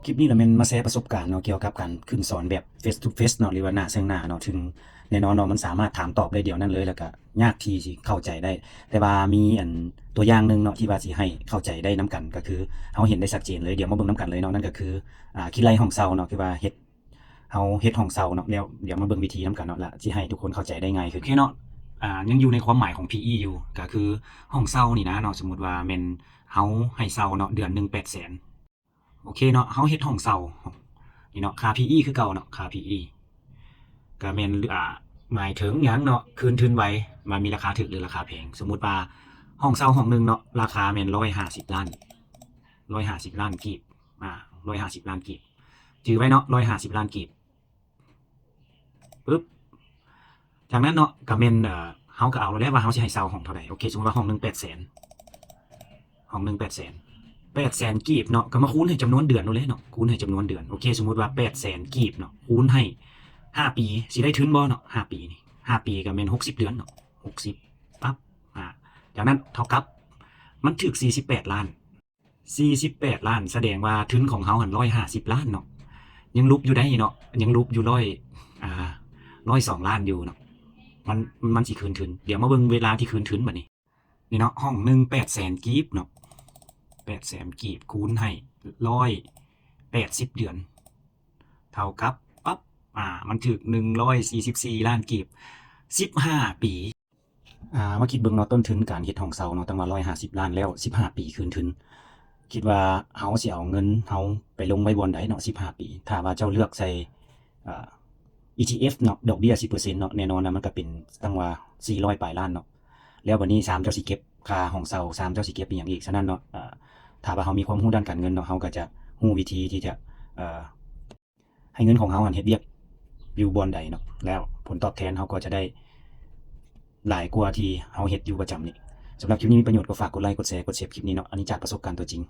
ຄລິບນີ້ລະແມ່ນມາແຊປະສົບການເນາະ ກ່ຽວກັບການຂຶ້ນສອນແບບ face to face ເນາະ ຫຼືວ່າໜ້າເຊິ່ງໜ້າເນາະ. ຊຶ່ງແນ່ນອນເນາະ ມັນສາມາດຖາມຕອບໄດ້ດຽວນັ້ນເລີຍ ແລ້ວກະຍາກທີ່ຊິເຂົ້າໃຈໄດ້. ແຕ່ວ່າມີອັນຕົວຢ່າງໜຶ່ງເນາະ ທີ່ວ່າຊິໃຫ້ເຂົ້າໃຈໄດ້ນຳກັນ ກໍຄືເຮົາເຫັນໄດ້ຊັດເຈນເລີຍ. ດຽວມາເບິ່ງນຳກັນເລີຍເນາະ. ນັ້ນກໍຄື ອ່າ ຄິດໄລ່ຫ້ອງເຊົ່າເນາະ ຄືວ່າເຮັດ ເຮົາເຮັດຫ້ອງເຊົ່າເນາະ. ແລ້ວດຽວມາເບິ່ງວິທີນຳກັນເນາະ ລະຊິໃຫ້ທຸກຄົນເຂົ້າໃຈໄດ້ງ່າຍຂຶ້ນ. ໂອເຄເນາະ ອ່າ ຍັງຢູ່ໃນຄວາມໝາຍຂອງ PE ຢູ່ ກໍຄືຫ້ອງເຊົ່ານີ້ນະເນາະ. ສົມມຸດວ່າແມ່ນເຮົາໃຫ້ເຊົ່າເນາະ ເດືອນໜຶ່ງແປດແສນ. ໂອເຄເນາະ ເຮົາເຮັດຫ້ອງເຊົ່ານີ້ເນາະ ຄ່າ PE ຄືເກົ່າເນາະ ຄ່າ PE ກໍແມ່ນ ອ່າ ໝາຍເຖິງຫຍັງເນາະ ຄືນທຶນໄວ ວ່າມີລາຄາຖືກ ຫຼື ລາຄາແພງ. ສົມມຸດວ່າຫ້ອງເຊົ່າຫ້ອງໜຶ່ງເນາະ ລາຄາແມ່ນຮ້ອຍຫ້າສິບລ້ານ ຮ້ອຍຫ້າສິບລ້ານກີບ ອ່າ ຮ້ອຍຫ້າສິບລ້ານກີບ ຈື່ໄວ້ເນາະ ຮ້ອຍຫ້າສິບລ້ານກີບ. ປຶບ ຈາກນັ້ນເນາະ ກໍແມ່ນ ເອີ ເຮົາກໍເອົາແລ້ວວ່າເຮົາຊິໃຫ້ເຊົ່າຫ້ອງເທົ່າໃດ. ໂອເຄ ສົມມຸດວ່າຫ້ອງໜຶ່ງແປດແສນ ຫ້ອງໜຶ່ງແປດແສນ ແປດແສນກີບເນາະ ກໍມາຄູນໃຫ້ຈຳນວນເດືອນໂລດເນາະ ຄູນໃຫ້ຈຳນວນເດືອນ. ໂອເຄ ສົມມຸດວ່າແປດແສນກີບເນາະ ຄູນໃຫ້ຫ້າປີ ຊິໄດ້ທຶນບໍ່ເນາະ ຫ້າປີນີ້ ຫ້າປີກໍແມ່ນຫົກສິບເດືອນເນາະ ຫົກສິບ ປັບ ອ່າ ຈາກນັ້ນເທົ່າກັບ ມັນຖືກສີ່ສິບແປດລ້ານ ສີ່ສິບແປດລ້ານ ສະແດງວ່າທຶນຂອງເຮົາຫັ້ນຮ້ອຍຫ້າສິບລ້ານເນາະ ຍັງຫຼຸບຢູ່ໄດ໋ເນາະ ຍັງຫຼຸບຢູ່ຮ້ອຍ ອ່າ ຮ້ອຍສອງລ້ານຢູ່ເນາະ ມັນ ມັນຊິຄືນທຶນ. ດຽວມາເບິ່ງເວລາທີ່ຄືນທຶນບັດນີ້ ນີ້ເນາະ ຫ້ອງໜຶ່ງແປດແສນກີບເນາະ ແປດແສນກີບ ຄູນໃຫ້ຮ້ອຍແປດສິບເດືອນ ເທົ່າກັບ ປັບ ອ່າ ມັນຖືກໜຶ່ງຮ້ອຍສີ່ສິບສີ່ລ້ານກີບ ສິບຫ້າປີ. ອ່າ ມາຄິດເບິ່ງເນາະ ຕົ້ນທຶນການເຮັດຫ້ອງເຊົ່າເນາະ ຕັ້ງວ່າຮ້ອຍຫ້າສິບລ້ານ ແລ້ວສິບຫ້າປີຄືນທຶນ ຄິດວ່າເຮົາຊິເອົາເງິນເຮົາໄປລົງໄວ້ບ່ອນໃດເນາະ ສິບຫ້າປີ? ຖ້າວ່າເຈົ້າເລືອກໃສ່ ເອີ ອີທີເອັຟ ເນາະ ດອກເບ້ຍສິບເປີເຊັນເນາະ ແນ່ນອນນະ ມັນກໍເປັນຕັ້ງວ່າສີ່ຮ້ອຍປາຍລ້ານເນາະ. ແລ້ວບັດນີ້ ສາມ ເຈົ້າຊິເກັບຄ່າຫ້ອງເຊົ່າ ສາມ ເຈົ້າຊິເກັບອີ່ຫຍັງອີກ? ສະນັ້ນເນາະ ເອີ ຖ້າວ່າເຮົາມີຄວາມຮູ້ດ້ານການເງິນເນາະ ເຮົາກໍຈະຮູ້ວິທີທີ່ຈະ ເອີ ໃຫ້ເງິນຂອງເຮົາຫັ້ນເຮັດວຽກຢູ່ບ່ອນໃດເນາະ ແລ້ວຜົນຕອບແທນເຮົາກໍຈະໄດ້ຫຼາຍກວ່າທີ່ເຮົາເຮັດຢູ່ປະຈຳນີ້. ສຳລັບຄລິບນີ້ມີປະໂຫຍດ ກໍຝາກກົດໄລ ກົດແຊ ກົດເຊບຄລິບນີ້ເນາະ ອັນນີ້ຈາກປະສົບການຕົວຈິງ.